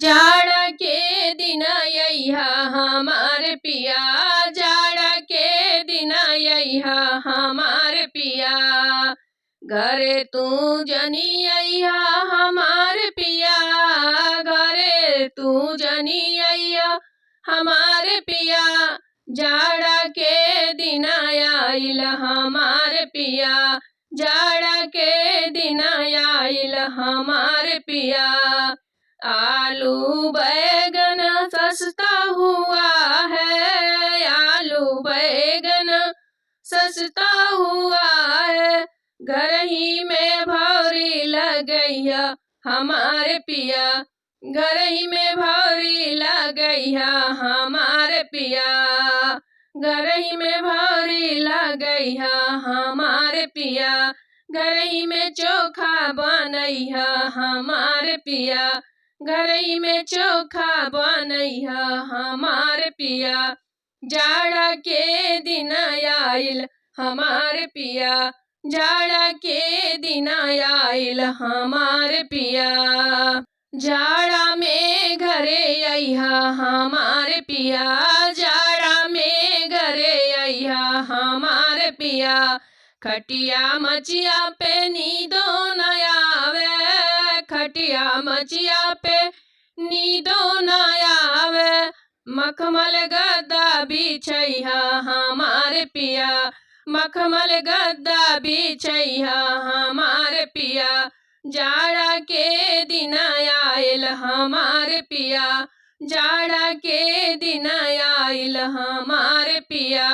जाड़ा के दिन अइहा हमार पिया, जाड़ा के दिन अइहा हमार पिया। घरे तू जनी अइहा हमार पिया, घरे तू जनी अइहा हमार पिया। जाड़ा के दिन आइल हमार पिया, जाड़ा के दिन आइल हमार पिया। आलू बैगन सस्ता हुआ है, आलू बैगन सस्ता हुआ है। घर ही में भौरी लगैया हमारे पिया, घर ही में भौरी लगैया हमारे पिया। घर ही में भौरी लगैया हमारे पिया, घर ही में चोखा बनैया हमारे पिया। घर ही में चोखा बनैया हमारे पिया। जाड़ा के दिन आइल हमारे पिया, जाड़ा के दिन आइल हमारे पिया। जाड़ा में घरे अइहा हमारे पिया, जाड़ा में घरे अइहा हमारे पिया। खटिया मचिया पे नींदो न आवे, खटिया मचिया पे नींदो न आवे। मखमल गद्दा बिछैहा हमारे पिया, मखमल गद्दा बिछैहा हमारे पिया। जाड़ा के दिन आइल हमारे पिया, जाड़ा के दिन आइल हमारे पिया।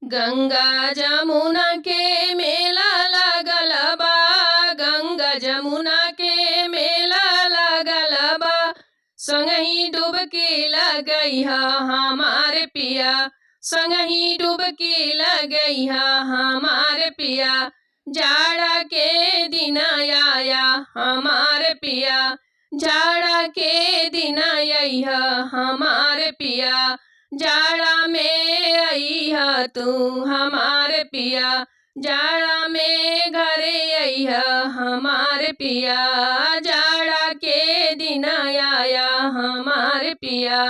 गंगा जमुना के मेला लगल बा, गंगा जमुना के मेला लगल बा। संगही डुबकी लगैहा हमारे पिया, संगही डुबकी लगैहा हमारे पिया। जाड़ा के दिन आया हमारे पिया, जाड़ा के दिन अइहा हमारे पिया। जाड़ा में अइहा तू हमारे पिया, जाड़ा में घरे अइहा हमारे पिया। जाड़ा के दिन आया हमारे पिया।